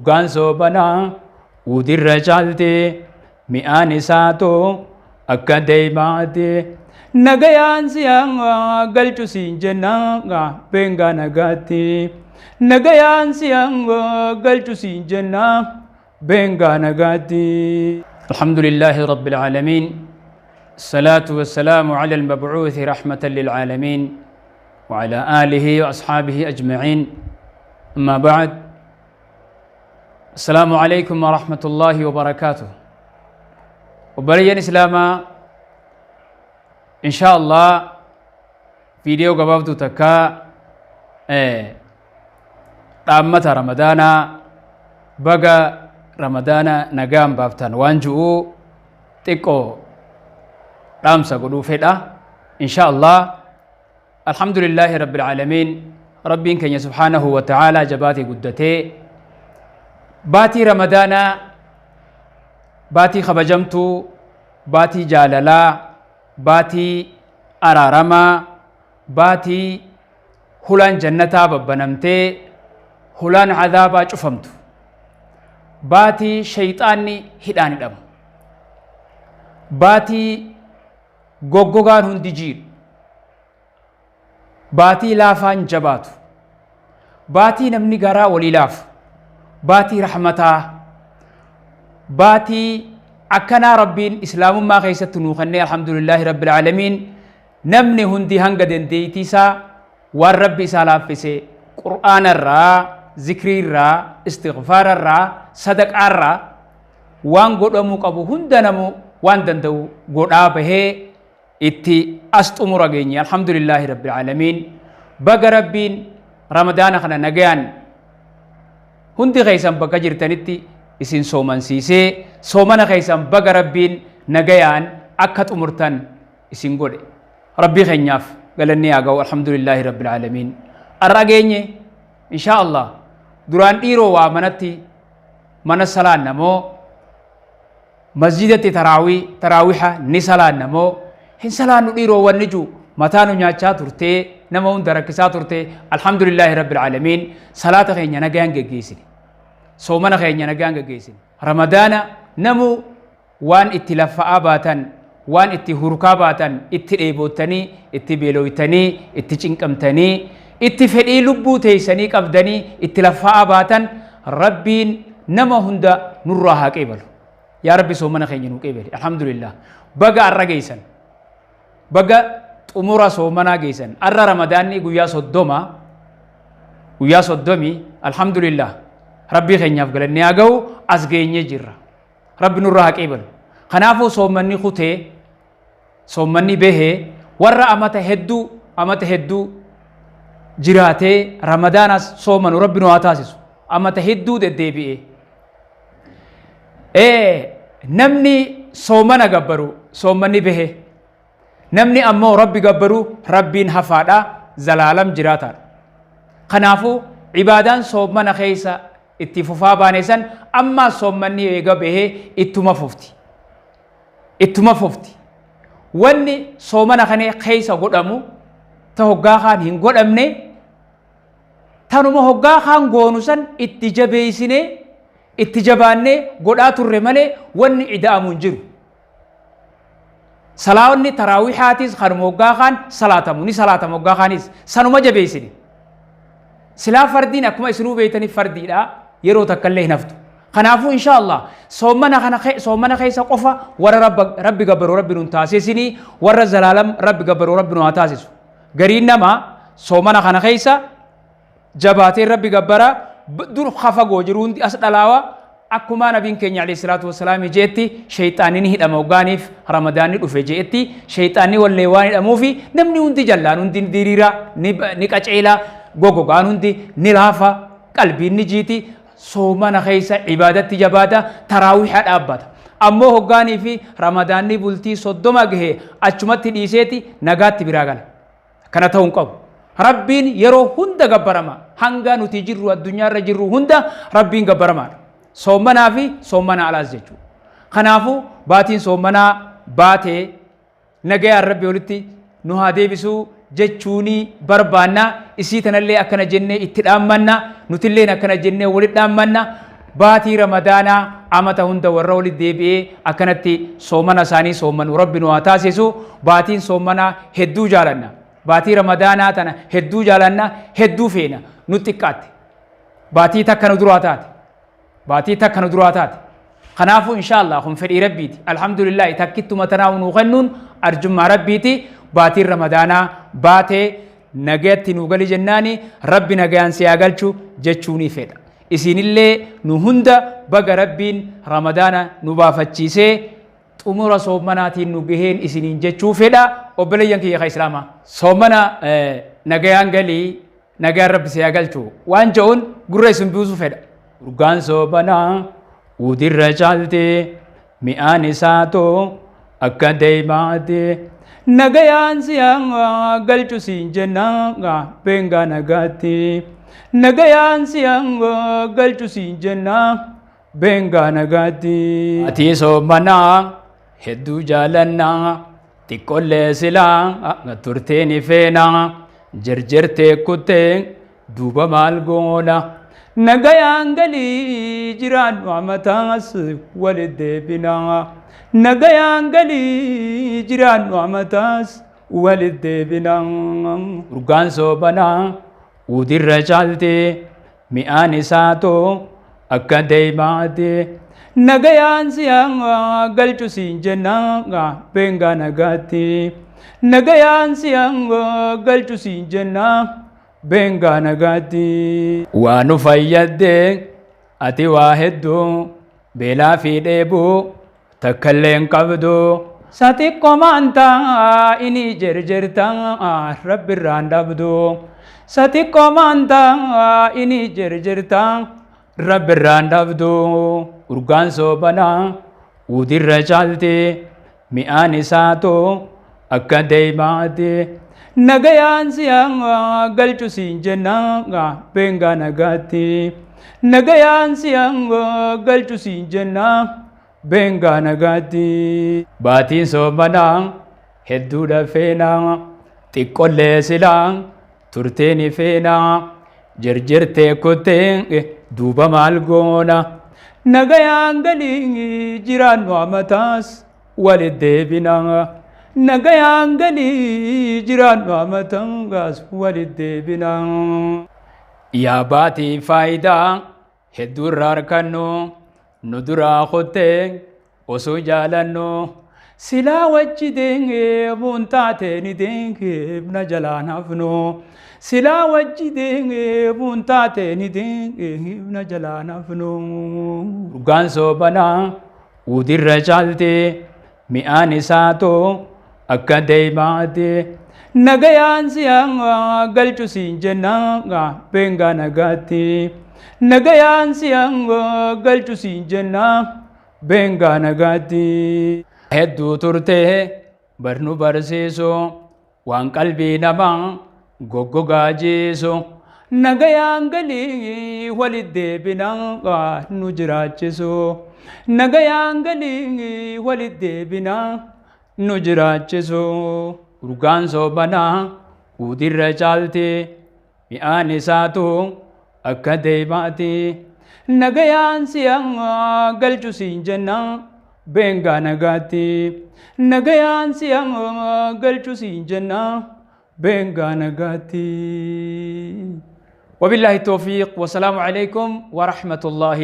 Dhugaan soomanaa udirra caalti, mi'aan isaatu akka deemaati. Nagayaan si'a galchu siin jenna beengaa nagaatti. Nagayaan si'a galchu siin jenna beengaa nagaatti. الحمد لله رب العالمين، الصلاة والسلام على المبعوث رحمة للعالمين وعلى آله وأصحابه أجمعين، أما بعد، السلام عليكم ورحمة الله وبركاته. Obboleeyyan Islaamaa، إن شاء الله viidiyoo gabaabduu takka dhaammata Ramadaanaa, baga Ramadaana nagaan baaftan waan ju'uu xiqqoo dhaamsa godhuu fedha إن شاء الله. الحمد لله رب العالمين. Rabbiin keenya سبحانه وتعالى jabaatee guddatee baatii Ramadaanaa، baatii kabajamtuu، baatii jaalalaa، baatii araaramaa، baatii hulaan jannataa babbanamtee hulaan cadaabaa cufamtu، baatii shayxaanni hidhaan hidhamu، baatii goggogaan hundi jiidhu، baatii laafaan jabaatu، baatii namni garaa walii laafu، baatii rahmataa، baatii akkanaa Rabbiin Islaamummaa keessatti nuu kennee، الحمد لله رب العالمين. Namni hundi hanga dandeeytii isaa waan Rabbi isaa laaffise Qur'aanarraa، zikriirraa، istighfaararraa، sadaqaarraa waan godhamuu qabu hunda namu waan danda'u godhaa bahee itti as xumura geenye. الحمد لله رب العالمين. Baga Rabbiin Ramadaana kana nagayaan hundi keessan bakka jirtanitti isin soomansiisee, soomana keessan baga Rabbiin nagayaan akka xumurtan isin godhe. Rabbii keenyaaf galanni haa ga'u. الحمد لله رب العالمين. Har'a geenye إن شاء الله. Duraan dhiiroo waa manatti mana salaanna moo, masjidatti taraawii taraawiha ni salaanna moo hin salaannu dhiiroo, wanni jiru mataa nu nyaachaa turtee, nama hunda rakkisaa turte. الحمد لله رب العالمين. Salaata keenya nagaan geggeessine, soomana keenya nagaan geggeessine. Ramadaana namu waan itti laffa'aa baatan, waan itti hurkaa baatan, itti dheebottanii, itti beelooytanii, itti cinqamtanii, itti fedhii lubbuu teeysanii qabdanii itti laffa'aa baatan, Rabbiin nama hunda nurraa haa qeebalu. Yaa Rabbi, soomana keenya nuu qeebali. الحمد لله. Baga arra geeysan, baga xumura soomanaa geeysan. Arra Ramadaanni guyyaa 30, guyyaa 30. الحمد لله. Rabbii keenyaaf galannee haa ga'u. As geenyee jirra. Rabbi nurraa haa qeebalu. Kanaafuu soommanni kutee soommanni bahee, warra amata hedduu amata hedduu jiraatee Ramadaanas soomanu Rabbi nu haa taasisu. Amata hedduu deddeebi'ee namni soomana gabbaru soommanni bahee, namni ammoo Rabbi gabbaru Rabbiin hafaadha, zalaalam jiraataadha. Kanaafuu ibaadaan soomana keessa itti fufaa baane san ammaa soommanni eega bahee ittuma fufti, ittuma fufti. Wanni soomana kana keessa godhamu ta hoggaa kaan hin godhamne, tanuma hoggaa kaan goonu san itti jabeeysinee itti jabaannee godhaa turre malee wanni ida'amu hin jiru. Salaanni taraawiixaatis kanuma hoggaa kaan salaatamu ni salaatama, hoggaa kaanis sanuma jabeessine. Silaa fardiin akkuma isinuu beeytaniif fardiidha, yeroo takka illee hin haftu. Kanaafuu إن شاء الله soomana kana, soomana keessa qofa warra Rabbi gabbaru Rabbi nun taasisinii, warra zalaalam Rabbi gabbaru Rabbi nu haa taasisu. Gariin nama soomana kana keessa jabaatee Rabbi gabbara, dur fagoo jiru hundi as dhalaawa. Akkuma nabiin keenya عليه الصلاة والسلام jeetti, sheeyxaanni ni hidhama hoggaaniif Ramadaanni dhufe jeetti. Sheeyxaanni wallee waan hidhamuufi namni hundi jallaan hundi diriira, ni qaceela, gogogaan hundi ni laafa, qalbiin ni jiiti. Soomana keessa ibaadatti jabaata, taraawiha dhaabbata. Ammoo hoggaanii fi Ramadaanni bultii 30 gahe achumatti dhiiseeti nagaatti biraa gala. Kana ta'uu hin qabu. Rabbiin yeroo hunda gabbarama. Hanga nuti jirru, addunyaarra jirru hunda Rabbiin gabbaramaadha, soommanaa fi soommana alaas jechuudha. Kanaafuu baatiin soommanaa baatee nagayaan Rabbi walitti nu haa deebisuu jechuuni barbaanna. Isii tanallee akkana jennee itti dhaammanna, nutilleen akkana jennee walitti dhaammanna. Baatii Ramadaanaa amata hunda warra walitti deebi'ee akkanatti soomana isaanii soomanu Rabbi nu haa taasisu. Baatiin soomanaa hedduu jaalanna. Baatii Ramadaanaa tana hedduu jaalanna, hedduu feena. Nu xiqqaatte. Baatii takka nu duraa taate. Baatii takka nu duraa taate. Kanaafuu inshaallah kun fedhii Rabbiiti. Alhamdulillaahi takkittuma tanaa nuu kennuun arjummaa Rabbiiti. Baatiin Ramadaanaa baatee nagayatti nuu gali jennaani Rabbi nagayaan si haa galchu jechuunii fedha. Isiinillee nu hunda baga Rabbiin Ramadaana nu baafachiisee xumura soommanaatiin nu gaheen isiniin jechuu fedha obboleeyyan kiyya ka Islaamaa. Soommana nagayaan galii nagayaan Rabbi si haa galchu waan je'uun gurra isin buusuu fedha. Urgaan soomanaa udirra caalti mi'aan isaatoo akka deemaati. Nagayaan si haa galchu siin jenna beengaa nagaatti. Nagayaan si haa galchu siin jenna beengaa nagaatti. Ati soomanaa hedduu jaalannaa xiqqollee silaa turtee ni feenaa jirjirtee kuttee duuba maal goona. Nagayaan galii jiraannu amataas walit deebinaa. Nagayaan galii jiraannu amataas walit deebinaa. Urgaan soomanaa udirra caalti mi'aan isaatoo akka deemaati. Nagayaan si haa galchu siin jenna beengaa nagaatti. Nagayaan si haa galchu siin jenna beengaa nagaatti. Waa nu fayyadde ati waa hedduu beelaa fi dheebuu takkallee hin qabdu. Sa xiqqomaan taa ini jerjerta rabbirraan dhabdu. Sa xiqqomaan taa ini jerjerta rabbirraan dhabdu. Urgaan soomanaa udirra caalti mi'aan isaatoo akka deemaati. Nagayaan si haa galchu siin jenna beengaa nagaatti. Nagayaan si haa galchu siin jenna beengaa nagaatti. Baatiin soomanaa hedduudha feenaa xiqqollee silaa turtee ni feenaa jirjirtee kuttee duuba maal goona. Nagayaan galii jiraannu amataas walit deebinaa. Nagayaan galii jiraannu amataas walit deebinaa. Yaa baatii faayidaa hedduu irraa argannu nu duraa kuttee osoo jaalannu silaa wajji deemuun taate ni deemna jalaan hafnu. Silaa wajji deemuun taate ni deemna jalaan hafnu. Urgaan soomanaa udirra caalti mi'aan isaatoo akka deemaati. Nagayaan si haa galchu siin jenna beengaa nagaatti. Nagayaan si haa galchu siin jenna beengaa nagaatti. Hedduu turtee barnu barsiisu waan qalbii namaa goggogaa jiisu. Nagayaan galii walit deebinaa nu jiraachisu. Nagayaan galii walit deebinaa nu jiraachisu. Urgaan soomanaa udirra caalti mi'aan isaatu akka deemaati. Nagayaan si haa galchu siin jenna beengaa nagaatti. Nagayaan si haa galchu siin jenna beengaa nagaatti. وبالله التوفيق والسلام عليكم ورحمة الله